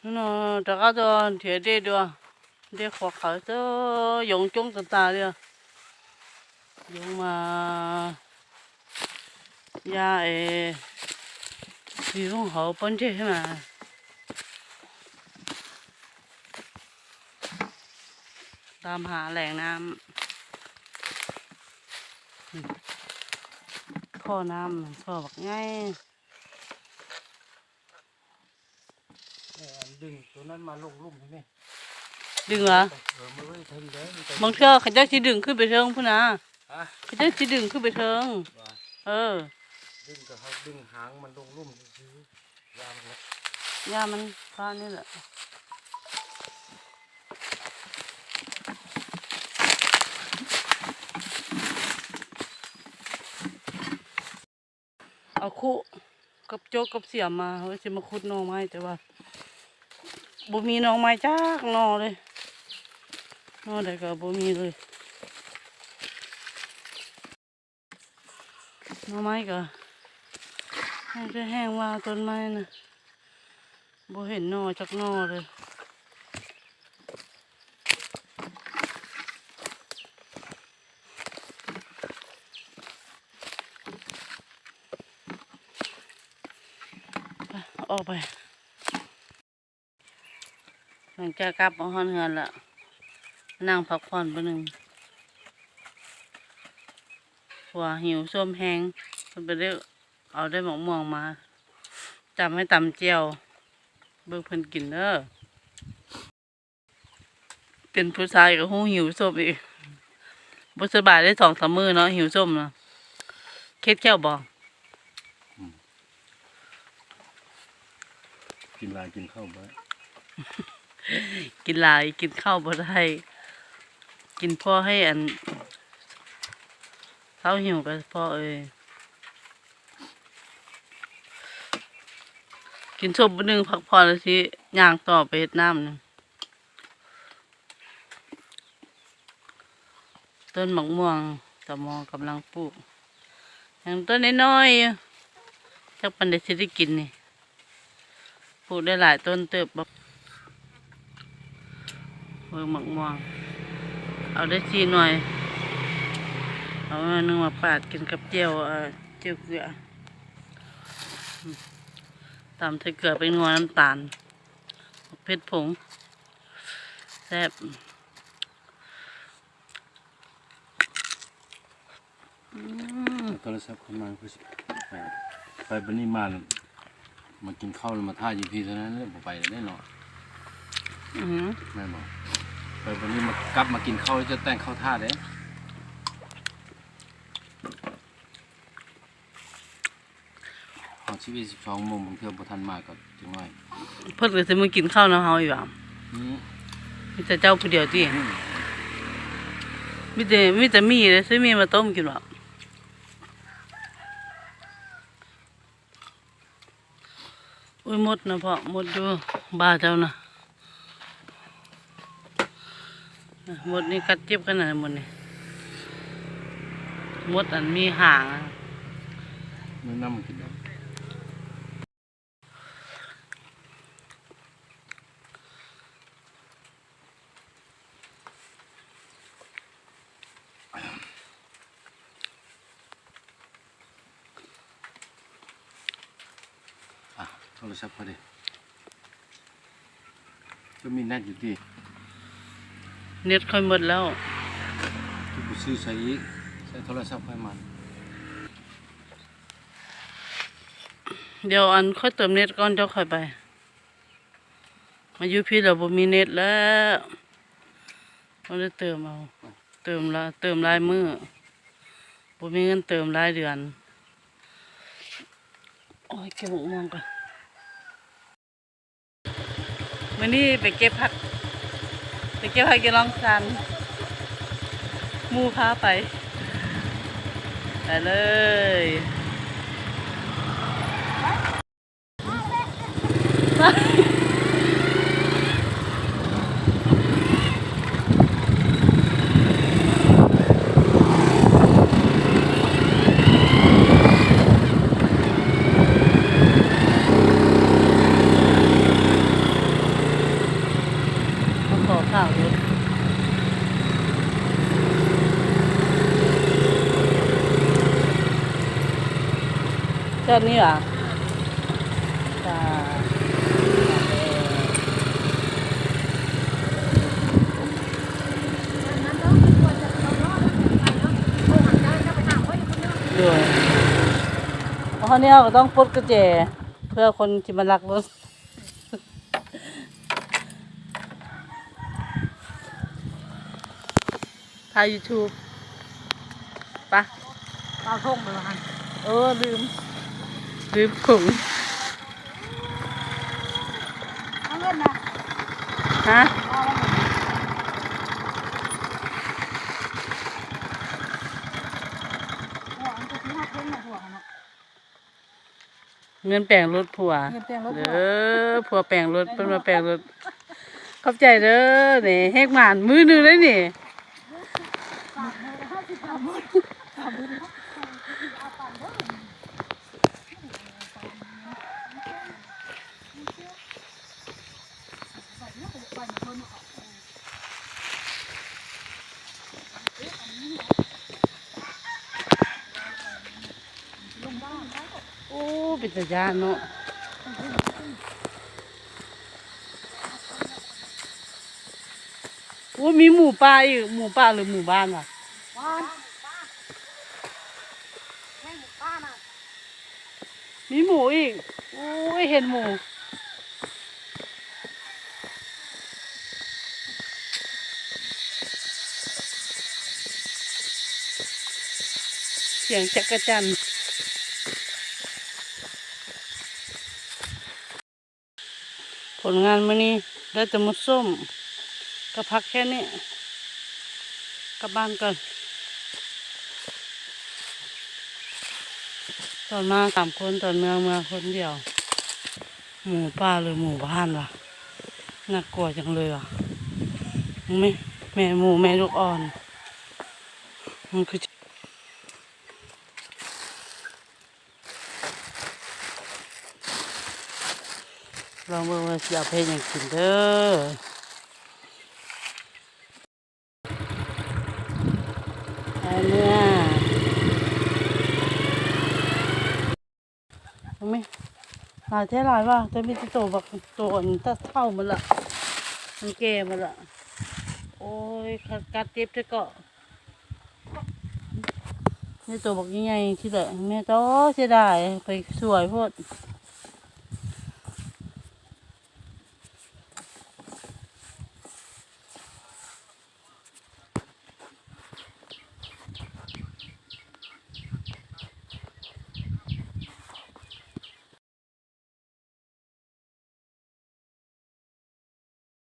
Nó, ta cá cho thiệt đi đùa. Đi khoa khảo cho giống chúng ta ta đi. Giống mà da ấy thì không hổ bón chết thế mà. ຕາມຫາແຫຼ່ງນ້ຳ ອືມ ທໍ່ນ້ຳ ທໍ່ບັກໃຫຍ່. ເອີ ອັນດຶງໂຕນັ້ນມາລົງລຸ່ມໃຫ້ແດ່. ດຶງຫວາ? ເອີ ມັນບໍ່ໄດ້ເຖິງເດ້ ມັນກໍ ບາງເທື່ອເຂົາເຈົ້າຊິດຶງຂຶ້ນໄປເທິງພຸ້ນນະ. ຮະ? ເຂົາເຈົ້າຊິດຶງຂຶ້ນໄປເທິງ. ວ່າ? ເອີ ດຶງກໍເຮົາດຶງຫາງມັນລົງລຸ່ມຊື່ໆ ຢ່າມັນເນາະ ຢ່າມັນ ປານນີ້ແຫຼະ. ເອົາຄຸກັບໂຈກກັບສຽມມາ ວ່າຊິມາຂຸດໜໍ່ໄມ້ ແຕ່ວ່າບໍ່ມີໜໍ່ໄມ້ຈັກໜໍ່ເລີຍ ໜໍ່ໃດກໍບໍ່ມີເລີຍ. ໜໍ່ໄມ້ກໍແຫ້ງແທ້ແຫ້ງວ່າ ຕົ້ນໄມ້ນະ ບໍ່ເຫັນໜໍ່ຈັກໜໍ່ເລີຍ. ໄປ ອອກໄປ. ຫຼັງຈາກກັບມາຮອດເຮືອນລະ ນັ່ງພັກຜ່ອນບາດໜຶ່ງ ເພາະວ່າຫິວໂຊມແຮງ ເພິ່ນໄປໄດ້ເອົາໄດ້ໝາກມ່ວງມາ ຈຳໃຫ້ຕຳແຈ່ວ ເບິ່ງເພິ່ນກິນເດີ. ເປັນຜູ້ຊາຍກໍຮູ້ຫິວໂຊມອີກ ບໍ່ສະບາຍໄດ້ສອງສາມມື້ເນາະ ຫິວໂຊມນະ. ເຄັດແຂ້ວບໍ່? ອືມ ກິນຫຼາຍກິນເຂົ້າບໍ່ໄດ້ ກິນຫຼາຍກິນເຂົ້າບໍ່ໄດ້ ກິນພໍໃຫ້ອັນເຊົາຫິວກໍພໍເອີຍ. ກິນສົບບຶດໜຶ່ງ ພັກຜ່ອນ ແລ້ວຊິຍ່າງຕໍ່ໄປເຮັດນ້ຳ. ຕົ້ນໝາກມ່ວງ ຕາໝໍກຳລັງປູກ ຍັງຕົ້ນນ້ອຍໆຢູ່ ຈັກປານໃດຊິໄດ້ກິນນີ້ ປູກໄດ້ຫຼາຍຕົ້ນເຕີບ. ເບິ່ງໝາກມ່ວງ ເອົາໄດ້ສີ່ໜ່ວຍ ເອົາໜ່ວຍໜຶ່ງມາປາດກິນກັບແຈ່ວ ເອີ ແຈ່ວເກືອ ຕຳໃສ່ເກືອ ແປ້ງນົວ ນ້ຳຕານ ເຜັດຜົງ ແຊບ. ອືມ ໂທລະສັບເຂົ້າມາ ຄືຊິໄປ ໄປບາດນີ້ມາ ມາກິນເຂົ້າແລ້ວມາຖ້າຢູ່ພີ້ເທົ່ານັ້ນແຫຼະ ບໍ່ໄປແລ້ວເນາະ. ອື ແມ່ນບໍ່? ໄປບາດນີ້ມາ ກັບມາກິນເຂົ້າ ຈະແຕ່ງເຂົ້າຖ້າເດ້. ຮອດສິບເອັດ ສິບສອງໂມງ ບາງເທື່ອບໍ່ທັນມາກໍຈັກໜ້ອຍ ເພິ່ນກໍຊິມາກິນເຂົ້ານຳເຮົາອີກວ່າ. ອືມ ມີແຕ່ເຈົ້າຜູ້ດຽວຕິ? ອືມ ມີແຕ່ ມີແຕ່ໝີ່ເດ້ ຊື້ໝີ່ມາຕົ້ມກິນບໍ່? ອຸ້ຍ ມົດນະເພາະ ມົດຢູ່ບ່າເຈົ້ານະ. ມົດນີ້ກັດເຈັບຂະໜາດ ມົດນີ້ ມົດອັນມີຫາງ ແນະນຳກິນໄດ້. ອ່ະ ໂທລະສັບຂ້ອຍເດ ຈະມີແນັດຢູ່ຕິ? ເນັດຂ້ອຍໝົດແລ້ວ ຄືບໍ່ຊື້ໃສ່ອີກ ໃສ່ໂທລະສັບຂ້ອຍມາ. ດຽວອັນຂ້ອຍເຕີມເນັດກ່ອນ ເຈົ້າຄ່ອຍໄປ. ມາຢູ່ພີ້ແລ້ວບໍ່ມີເນັດແລ້ວ ຕ້ອງໄດ້ເຕີມເອົາ ເຕີມລະ ເຕີມລາຍມື້ ບໍ່ມີເງິນເຕີມລາຍເດືອນ. ໂອ້ຍ ເກັບໝາກມ່ວງກ່ອນ. ມື້ນີ້ໄປເກັບຜັກ ໄປເກັບຜັກຢູ່ລ່ອງຊານ ໝູ່ພາໄປ ໄປເລີຍ. ເ ຕອນນີ້ຫວາ? ໂດຍ ເຮົານີ້ເຮົາກໍຕ້ອງປົດກະແຈ ເພື່ອຄົນທີ່ມາລັກລົດ. ຖ່າຍຢູທູບ ປະ ເອົາຖົງໄປວ່າຫັ້ນ. ເອີ ລືມ ລືມຖົງ. ເອົາເງິນນະ ຮະ? ເອົາເງິນນະ ຫົວມັນກໍຊິຮັກເງິນນະ ຫົວຫັ້ນນະ. ເງິນແປງລົດຜົວ ເງິນແປງລົດຜົວ ເດີ ຜົວແປງລົດ ເພິ່ນວ່າແປງລົດ. ຂອບໃຈເດີ ນີ້ ແຮກໝານມື້ໜຶ່ງເດ້ນີ້. ໂອ້ ເປັນຕາຢ້ານເນາະ. ໂອ້ ມີໝູປ່າອີກ. ໝູປ່າ ຫຼື ໝູບ້ານວະ? ບ້ານ ແມ່ນໝູປ່ານະ. ມີໝູອີກ. ໂອ້ຍ ເຫັນໝູ. ສຽງຈັກກະຈັ່ນ. ຜົນງານມື້ນີ້ໄດ້ແຕ່ໝົດສົ້ມກັບຜັກແຄ່ນີ້. ກັບບ້ານກ່ອນ. ຕອນມາສາມຄົນ ຕອນເມືອ ເມືອຄົນດຽວ. ໝູປ່າ ຫຼື ໝູບ້ານວະ? ໜ້າກົວຈັງເລີຍວະ. ແມ່ ແມ່ໝູ ແມ່ລູກອ່ອນ. ມັນຄື ລອງເບິ່ງວ່າຊິເອົາໄປເຮັດຫຍັງກິນເດີ. ເອົາເມືອ. ເອົາແມ່ ຫຼາຍແທ້ຫຼາຍວ່າ ແຕ່ມີແຕ່ໂຕບັກ ໂຕອັນເຖົ້າໝົດລະ ມັນແກ່ໝົດລະ. ໂອ້ຍ ກັດເຈັບແທ້ເກາະ. ນີ້ໂຕບັກໃຫຍ່ໆ ຊີ້ແຫຼະແມ່. ໂຕ ເສຍດາຍ ໄປສວຍໂພດ.